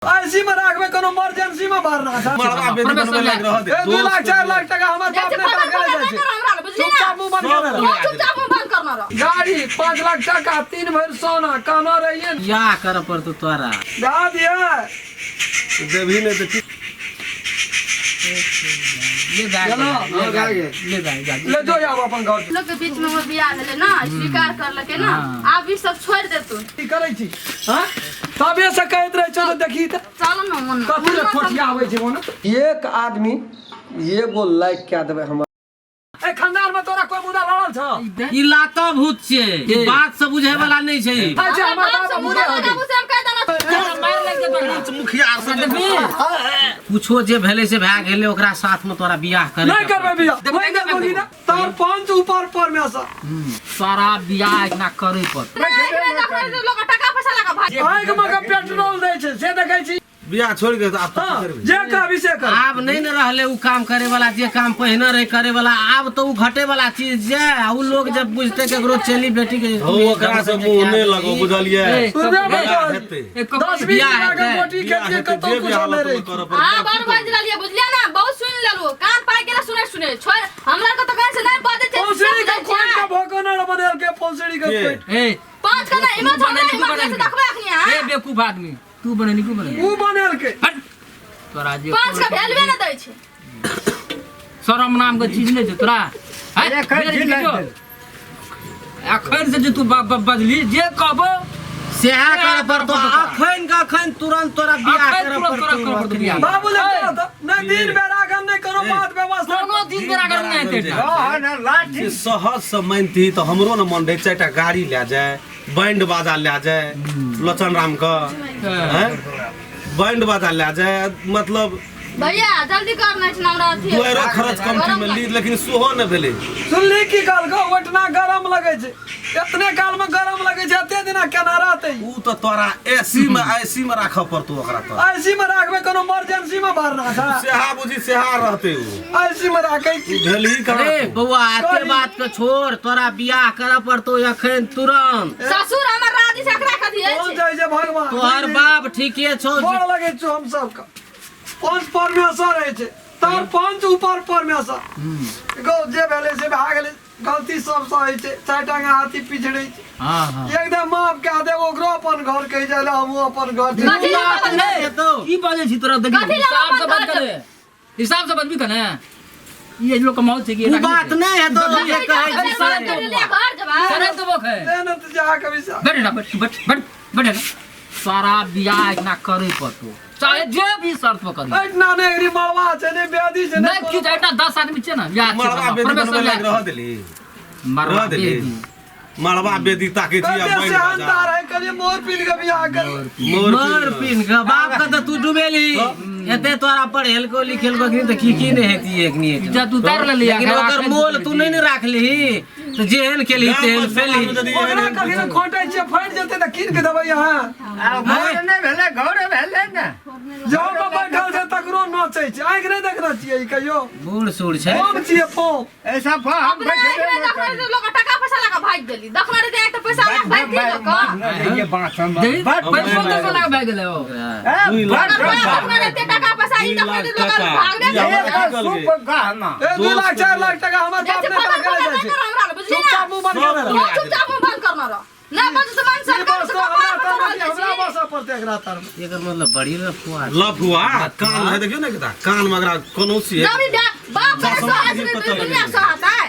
IC में राखबे कोनो इमरजेंसी में भरना छै। मरवा बेटी बनबै लायक रह दे। ए, 2 लाख 4 लाख टका हमर बाप देखै ने पकड़ टाका पकड़ जाइ नहि छै। कर हमरा बुझली ना। चुपचाप मुंह बंद कर तू चुपचाप मुंह बंद करना रह। गाड़ी 5 लाख टका, 3 भरि सोना कहना रहिए। या कर पड़तो तोरा। दए दिए। देबही नहि तऽ की? ले जा। चलो, ले जा, ले जा, जा। ले जो आब अपन घर। लोग के बीच में हमर बियाह भेलै ना, स्वीकार करलकै ना। आब ई सब छोड़ि दे तू। की करै छी? हाँ, तबे से कहैत रहै छौ तऽ देखी तऽ। चल न मन। कथी लए ठोठिया आबै छै ओना? एक आदमी एगो लाइक कए देबै हमर। ए खानदान में तोरा कोई मुदा लड़ल छौ? ई लाता भूत छै, ई बात से बुझे वाला नहीं छै। अच्छा, हमर बाप बाप से मुदा मुँह लगाबू से हम कहि देना। मारि लागि जेतौ तोरा। मुखिया आर सब देखबी। कुछो जे भेलै से भए गेलै, ओकरा साथ में तोरा बियाह करे। नहीं करबै बियाह। वही ने बोली ना तार पंच ऊपर पर में से। तोरा बियाह इतना करे पड़तौ। नहि, एकरे देखबै लोग टका पैसा लगा भाग। आँखि में के पेट्रोल दै छै से देखै छी। बियाह छोड़ि के आब तऽ हाँ की करबै? जे कहबी से कर। आब नहीं ने रहले उ काम करे वाला, जे काम पहिने रहे करे वाला, आब तो उ घटे वाला चीज जे आ उ लोग जब बुझते केकरो चली बेटी के। हौ, ओकरा से मुँह नहि लगो, बुझलियै? ए, सुनबे बियाह बता। हेतै। 10 20 बियाह टका के हेतै। गोटी बियाह खेतियै हेतै, कतौ जे कुछ बियाह नहि होतै, रहै। करऽ पड़तै। हाँ, बड़ बाजि रहलियै, बुझलियै ना? बहुत सुनि लेलु, कान पाकि गेलै सुनै सुनै। छोड़, हमरा के तऽ कहै छै नहि बजै छै। पौसड़ी के खोट के भोकनर बनेल के पौसड़ी के के? खोट। ए। पाँच के नहि, इमहर छोड़, बनेली, इमहर बनेली। से देखबै अखनी अहाँ। ए बेवकूफ आदमी, तू बनेली को बनेली? उ बनेल के। हट, तोरा जे पाँच के भेलबे नहि दै छै। शरम नाम के चीज नहीं छै तोरा, हैं? एखन मेरे जी जो। लागि एखन से जे तू बजली जे कहबो सेहा करे पड़तो अखन के अखन, तुरंत तोरा बियाह अखन करे तुरंत तोरा पड़तो। करे पड़तो बियाह। बाबू ले करो तऽ नहि दिन बेरागन नहि करो बात व्यवस्था। कोनो दिन बेरागर नहि हेतै एहिठाम। हँ ने लाठी। जे सहज से मानती तऽ हमरो ने मन रहै, 4 टा गाड़ी लए जाय, बैंड बाजा लए जाय, लोचन राम के हैं, बैंड बाजा लए जाय, मतलब। भैया, जल्दी कर, नहि छै हमरा अथी। दुआरो खर्च कमती मे ली, लेकिन सेहो ने भेलै। सुनली की कहलको? ओटना गरम लगै छै, एतने काल में गरम लगै छै, एते दिना केना रहतै? उ तऽ तोरा एसी मे आईसी मे राखऽ पड़तौ ओकरा तऽ। आईसी में राखबै कोनो इमरजेंसी में भरना छै। सेहा बुझी सेहा रहतै उ। आईसी में राखै छी। भेलही कहाँ? अरे बौआ, एते कही। बात के छोड़, तोरा बियाह करे पड़तो अखन तुरंत। ससुर हमर राजी से एकरा कथी कौन अछि? जाइ छै भगवान। तोहर बाप ठीके छौ। बड़ लगै छौ हम सबके। पंच परमेश्वर रहै छै, तार पंच ऊपर परमेश्वर गौ। जे भेलै से भए गेलै, गलती सबसँ होइ छै, 4 टांगा हाथी पिछड़ै छै। हाँ हाँ एकदम माफ कए दे ओकरो, अपन घर कहि जाइ लए, हमहूँ अपन घर जाइ। कथी लए बात अपन नहि हेतौ। की बाजै छी तोरा? देखी, कथी लए हिसाब से अपन बात घर? करे, हिसाब से बजबी कने। ई लोग के मौत छै कि उ बात नहीं हेतौ जे कहै घर छी। जेबा। सरे देबो खे। से ने तऽ जा कभी से। बैठ ना, बैठ बैठ बैठ बैठ ना। सारा बियाह इतना करे पड़तो, चाहे जे भी शर्त पर करी। एहिठिना नहि एकरी मड़वा छै, नहि बेदी छै। नहि किछु, एहिठिना 10 आदमी छै ने बियाह छै। मड़वा बेदी परमेश्वर बनबै लायक बियाह रह देली। मड़वा रह देली। बेदी। मड़वा बेदी ताकै छी आ कते बैंड सेहनता बाजा। रहै, कहलियै मोर पीन के बियाह कर। मोर। मर पिन के बाप के तऽ तू डुबेली, एते तोरा पढ़ेलको लिखेलको अखनी तऽ की की नहि हेती एखनी। इज्जत उतार लेली। लेकिन ओकर मोल तू नहीं ने राखलिही तऽ जेहन केलही तेहन पेलही। ओकरा कखन खोटै छियै, फाटि जेतै तऽ कीन के देबै अहाँ। आ घर नहि भेलै, घर भेलै ने। जहाँ पर बैठल छै तकरो नोचै छै, आँखि नहि देखने छियै ई कहियो। बूढ़ सूढ़ छै। फोम छियै फोम। ऐसा हम अपना बैठे एकरे देखने रहियै लोग टका पैसा लगा भागि गेली, देखने रहियै एक तऽ पैसा लगा भागि गेल लोक। देही, पैसो तैसो लगा भागि गेलै ओ। 2 लाख अगर टका। देखने रहियै टका पैसा ई 2 देखने लाख रहियै लोग टका। भागबे ई हमरा गेल। की कहलकै? सूप गहना। ए, 2 लाख 4 लाख टका हमर बाप देखै ने पकड़ टाका पकड़ जाइ नहि छै। कर हमरा, बुझली ना? चुपचाप मुंह बंद सब कर। तू चुपचाप मुंह बंद करना रह, नहि बजू तऽ मन ई सरकार बस से हमरा कपार पर तर चढ़ल जाइ हमरा छी। बस पड़तै एकरा तर। एकर मतलब बड़ी लफुआ छै। लफुआ कान है, देखियौ ने कता कान में एकरा कोनो सी है। जब ई बाप के चश्मा सहज देखियौ नहि कतऽ दुनिया लगेने। सहतै?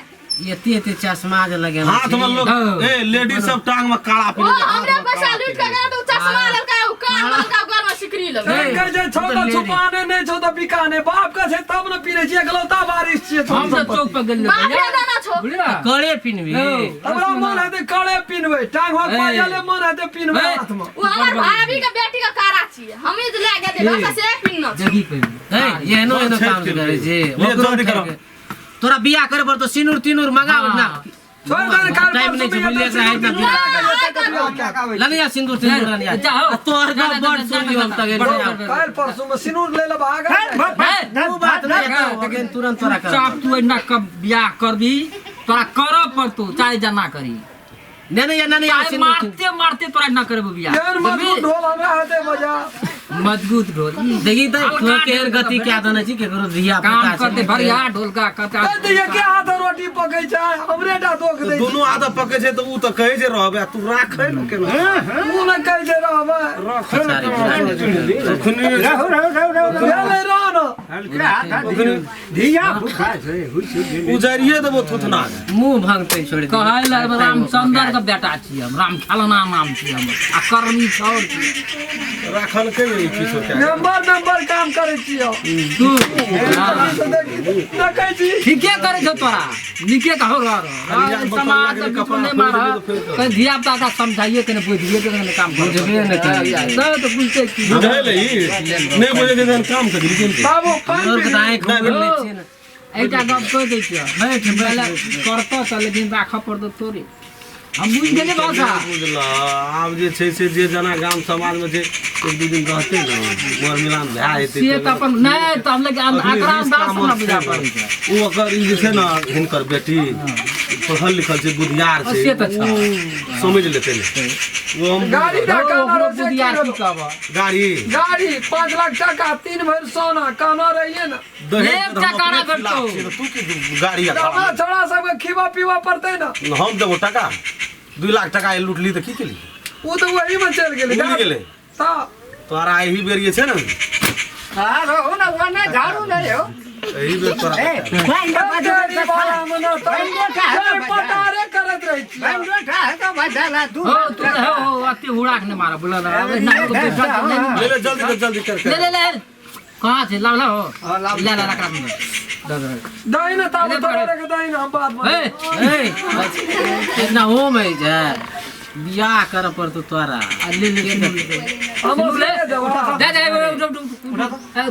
एते एते चश्मा जे लगेने हाथ में छै। लोग हाँ। ए लेडीज सब टांग में काला ओ पिन्ह। हमरे पैसा लूट के गेल तऽ उ चश्मा लेलकै, उ कान लेलकै, उ घर में सिकरी लेलकै। ए, कहै छै छौ तऽ छुपाने नहि छौ तऽ बिकाने, बाप के छै तब ने पीने छियै, एकलौता बारिश छियै छौ हम तऽ सम्पत्ति। चौक पर गेल बाप रे दाना छौ। बुझली ना? कड़े पिन्हबी। हमरा मन हेतै कड़े पिन्हबै, टांग में ए। पायले मन हेतै पिन्हबै ए। हाथ में। उ हमर भाभी के बेटी के कारा छियै, हमही जे लए गेलियै घर से पिन्हने छी। देखी पहिने। है एहनो एहनो काम जे करै छै। ले, ओकरो जल्दी करो। ठेके। तोरा बियाह करे पड़तो, सिनूर तिनूर मंगाव ना। छोड़ दे काल टाइम नहीं परसों छै, में बुझलियै, एतै एकरा सिन्दूर एतना तिन्दूर लगा के एतै तऽ बियाह कए के आबै। लनिया सिंदूर तिन्दूर लनिया। जाओ। आ तोहर जा, का जा, बड़ जा, सुन लियो हम जा, तगे। जा, जाओ। जा। काल्हि परसू में सिनूर ले ले भाग। उ बात नहीं हेतौ, अखन तुरंत तोरा कर। चुपचाप तू एना कब बियाह करबी, तोरा करऽ पड़तौ, चाहे जना करी। नहीं नहीं नहीं चाहे सिंदूर मारते मारते तोरा एना करबो बियाह। केहन मजबूत ढोल हमरा हेतै मजा। मजबूत ढोल देखी तऽ तोरा केहन गति कए देने छी केकरो धिया काम पुता करते भरिया ढोलका कता तऽ एके हाथ रोटी पकै छै हमरे टा दोख दै छै दुनू आधा पकै छै तऽ उ तऽ कहै छै रहबै आ तू राखै ने केना उ ने कहै छै रहबै राखै ने केना अखनी रहु रहु रहु रहु रहु भेलै रह न हल्का हाथ धिया पुता छै हुइ छै गेलै। उजारिये देबो थुथना के मुँह भंगते छोड़ि दिही। कहै लए रामचंद्र के बेटा छियै हम राम खेलना नाम छियै हमर आ करनी छौर छियै राखल के ई किछो के मेंबर मेंबर काम करै छियै तू देखै छी ठीके करै छौ तोरा नीके कहो रह रह समाज के बीच में नहीं मार कहीं धिया पुता का समझाइए के बुझिए के कने काम कर बुझबे नहि करै। सब तो बुझते की बुझल ई नहि बुझै छै तहन काम करी बाबू पानि हमरो के पी तऽ आँखि नहि, खुलल नहि छै ने। एकटा गप कहि दै छियौ बैठ बैठ पहिले करतौ तऽ लेकिन राखऽ पड़तौ तोरे हम बुझि गेलियै भाषा बुझल आब जे छै से जे जेना गाम समाज में छै एक दू दिन रहतै ने मोर मिलान भए जेतै से तऽ अपन नहि तऽ हम लेकिन अखनी एकरा रिश्ता अन्दाज हमरा मत बुझा छै। पड़ै छै ओ ओकर ई जे छै ने हिनकर बेटी पढ़ल लिखल छै बुधियार छै से तऽ छै। ओ समझ लेतै ने ओ हम गाड़ी हौ, टाका ओकरो रहै छै बुधियार की की कहबऽ गाड़ी गाड़ी 5 लाख टाका 3 भरि सोना कहना रहिए ने दहेज एक तऽ हम टका अपने ना खिलाफ भेटतौ। छियै, तऽ तू की गाड़ी आ हमरा छोड़ा सबके खीबा पीबा पड़तै ने हम देबो टाका 2 लाख टाका लूटली तऽ की केली ओ तऽ वही में चलि गेलै उड़ि गेलै तऽ तोरा एही बेर जे छै ने हाँ रहु ना वो ना झाड़ू नहीं हो एही बेर तोरा ए बैंक गाड़ी वाला मे ने तऽ पटारे करैत रहै छियै बैंक है तो बदला तू हो तू हो हो अति हुड़ाक नहि मारऽ बोलऽ ना अबे ना तो बेटा ले ले जल्दी कर जल्दी कर ले ले ले कहाँ छै लाव लाव ले ले रख रख दही ने ताबे तोरा के दही ने हम बात ए ए, इतना होम है जे बियाह करऽ पड़तौ तोरा आ ले ले हम ले देबो दे दे उठ उठ उठ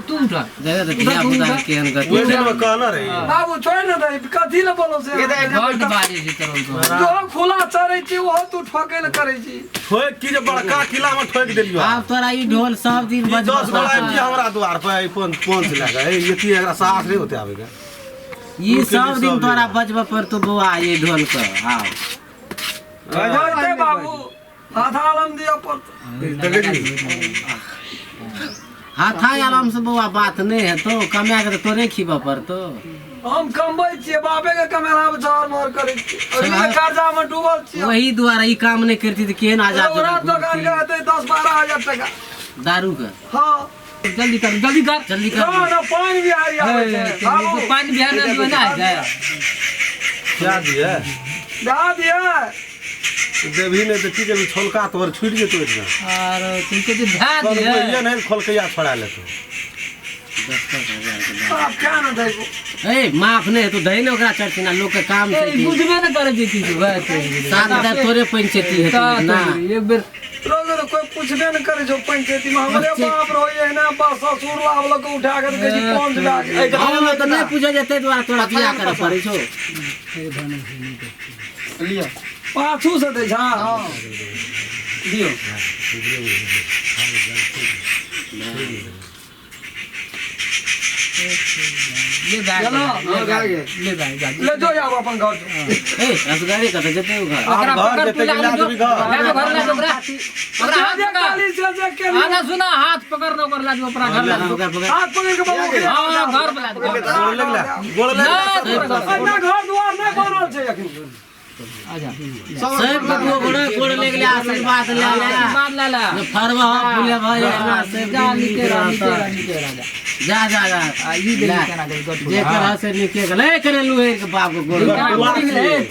तू उठा देखै तऽ धिया पुता के केहन गति ओहि दिन में कहना रही बाबू छोड़ ने दही कथी ले बोलो से बड्ड बाजै छै तोरा तो जो खुला चरै छी ओहो तू ठोकै ले करै छी ठोक की जे बड़का किला में ठोक देलियो आब तोरा ई ढोल सब दिन ई बजबऽ 10 गोला आबि हमरा द्वार पर ई फोन फोन से लए कऽ ए एती एकरा साहस नहि होते आबे के ई सब दिन तोरा बजबऽ पड़तौ बौआ ई ढोल के आब जैते बाबू आधा आलम दिअ पड़तौ देखै छी हाथा आराम से बौआ बात नहि हेतौ कमा के तऽ तोरे खीबऽ पड़तौ हम कमबै छियै बापे के कमेला में झर मोर करै छियै अभी तऽ कर्जा में डूबल छियै वही दुआरे ई काम नहि करती तऽ केहन आजाद रघुनाथ दोकान के हेतै 10-12 हजार टका दारू के हाँ जल्दी कर जल्दी कर जल्दी कर ना ना पानि बिहारी आबै छै बाबू पानि बिहार में ना जाए क्या दिए दए दिए देबही नहि तऽ की करबी छोलका तोहर छुटि जेतौ एहिठाम और तुमके जे ध्यान तोहर दिए पहिए नहि खोलकैया छोड़ा लेतौ आब क्या न देबो ए माफ नहि हेतौ दही ने ओकरा चर्चिना लोक के काम छै ए कि बुझबे न करे जे चीज वह 7,000 तोरे पंचायती हेतौ ना एक बेर लोग तो कोई पूछबे न करे जो पंचायती में हमरे बाप रहो एहना बा ससुर लाभ लग के उठा के कहै छी 5 लाख हम तऽ नहि पूछे जेतै दुआरे तोरा बियाह करऽ पड़ै छौ पाछू से दै छा दियौ ले बैग ले बैग जा ले जो आब अपन घर जो। ए असगरे कतऽ जेतै ओ घर ओकरा आब घर पकड़ जेतै तू कि ला ला जो देबही घर? ला जो घर ला जो ओकरा ओकरा हाथ जे पकड़ काली से जे केली आना सुना हाथ पकड़ न ओकर ला जो ओकरा घर ला जो ओकरा पकड़ हाथ पकड़ के बाबू ओकरे हां घर ला जो गोड़ लगला गोड़ लगला नहीं, तोरा घर। अपना घर द्वार नहीं बनल छै अखन अच्छा सब के गोड़ गोड़ ले गेलै आशीर्वाद ले ले आशीर्वाद ले ले फरवा फूले भाई अपना सब जा दिन नीचे रह रहता। नीचे रह नीचे रह जा जा जा जा आ ई ले। देख केना गेल गट जे कर से नीके गेलै कने लुहेर के बाप के गोड़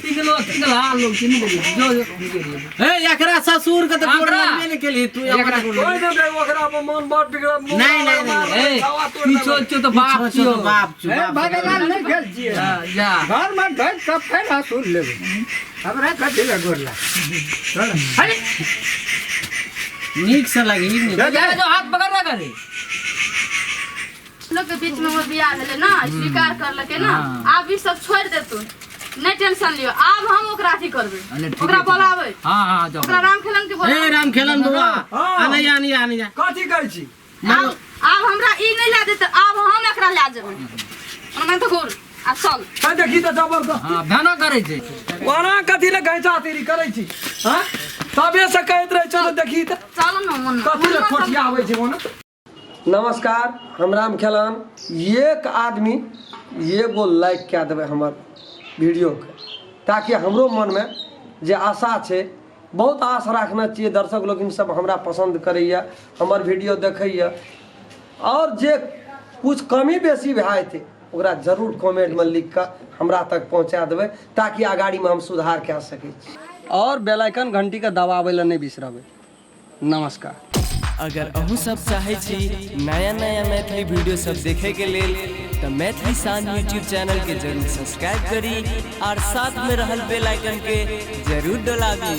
तिगलो तिगला लोग चिन्ह गेल जो जो नीचे रह ए एकरा ससुर के तऽ गोड़ एकरा। लगबे ने केलही तू एकरा अपना कोई दे दे ओकरा पर मन बड़ बिगड़ल मुँह नहीं, नहीं, नहीं, ए छावा तोड़ पीछो देबै। छो तो बाप छोट छियो बाप छौ ए बाप भगवान नहीं खेल छियै जा, जा घर में ढक के फेर हसूल लेबै हमरा कथी लए गोर लाग अरे नीक से लगी नीक। जा जो हाथ पकड़ ना करे लोग के बीच में हमर बियाह भेलै ना स्वीकार करलकै ना आब ई सब छोड़ि देतू नहीं टेंशन लियो आब हम ओकरा अथी करबै अरे ठीक ओकरा है, बोलाबै हाँ हाँ जाओ ओकरा राम खेलन के ए बोलाबै राम खेलन बौआ हाँ। आने जा आने जा आने जा कथी कहै छी आब आब हमरा ई नहीं ला देते आब हम एकरा ला जेबै ओना तऽ घुर आ चल है देखी तऽ जबरदस्त हाँ भेना करे छै ओना कथी ले घैचा तीरी करै छी हाँ तबे से कहैत रहै छौ तऽ देखी तऽ चल न मन कथी ले ठोठिया आबै छै ओना नमस्कार, हम राम खेलान। एक आदमी एगो लाइक कए देबै हमर वीडियोके, ताकि हमरो मनमे जे आशा छै, बहुत आश राखने छियै, दर्शक लोकिन सब हमरा पसन्द करैए, हमर वीडियो देखैए, आओर जे कुछ कमी बेसी भए जेतै ओकरा जरूर कमेंटमे लिख कऽ हमरा तक पहुँचा देबै, ताकि अगाड़ीमे हम सुधार कए सकै छी। आओर बेल आइकन घंटीके दबाबै लए नहि बिसरबै। नमस्कार। अगर अहूँ सब चाहै छी नया नया मैथिली वीडियो सब देखे के लेल तऽ मैथिली शान यूट्यूब चैनल के जरूर सब्सक्राइब करी और साथ में रहल बेल आइकन के जरूर दबाबी।